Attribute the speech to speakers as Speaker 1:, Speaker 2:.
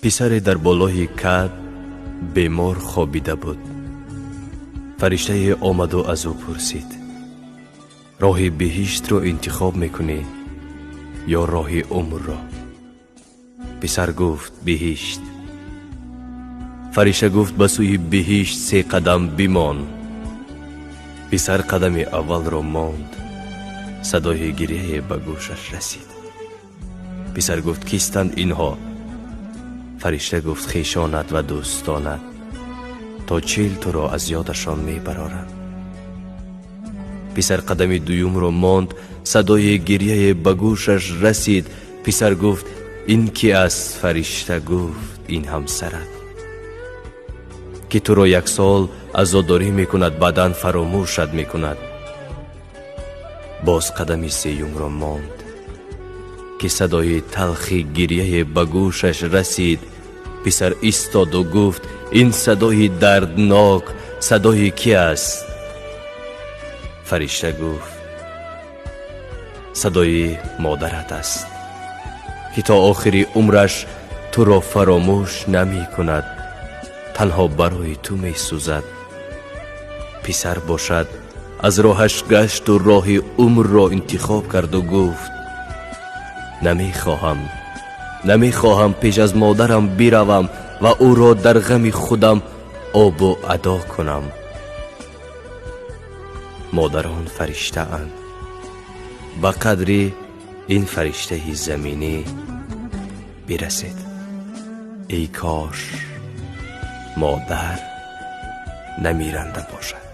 Speaker 1: Писаре дар болои кат бемор хобида буд. Фариштае омаду аз ӯ пурсид: «Роҳи биҳиштро интихоб мекунӣ ё роҳи умрро?» Писар гуфт: «Биҳишт». Фаришта гуфт: «Ба сӯи биҳишт се қадам бимон». Писар қадами аввалро монд, садои гиряе ба гӯшаш расид. Писар гуфт: «Кистанд инҳо?» Фаришта гуфт: «Хешонат ва дӯстонат то 40 туро аз ёдашон мебароранд». Писар қадами дуюмро монд, садои гиряе ба гӯшаш расид. Писар гуфт: «Ин ки аст?» Фаришта гуфт: «Ин ҳамсарат, ки туро як сол азодорӣ мекунад, баъдан фаромӯшат мекунад». Боз қадами сеюмро монд, ки садои талхи гиряе ба гӯшаш расид. Писар истоду гуфт: «Ин садои дарднок садои ки аст?» Фаришта гуфт: «Садои модарат аст, ки то охири умраш туро фаромӯш намекунад, танҳо барои ту месӯзад». Писар бошад, аз роҳаш гашту роҳи умрро интихоб карду гуфт: «Намехоҳам, намехоҳам пеш аз модарам биравам ва ӯро дар ғами худам обу адо кунам». Модарон фариштаанд. Ба қадри ин фариштаи заминӣ бирасед. Эй кош модар намиранда бошад.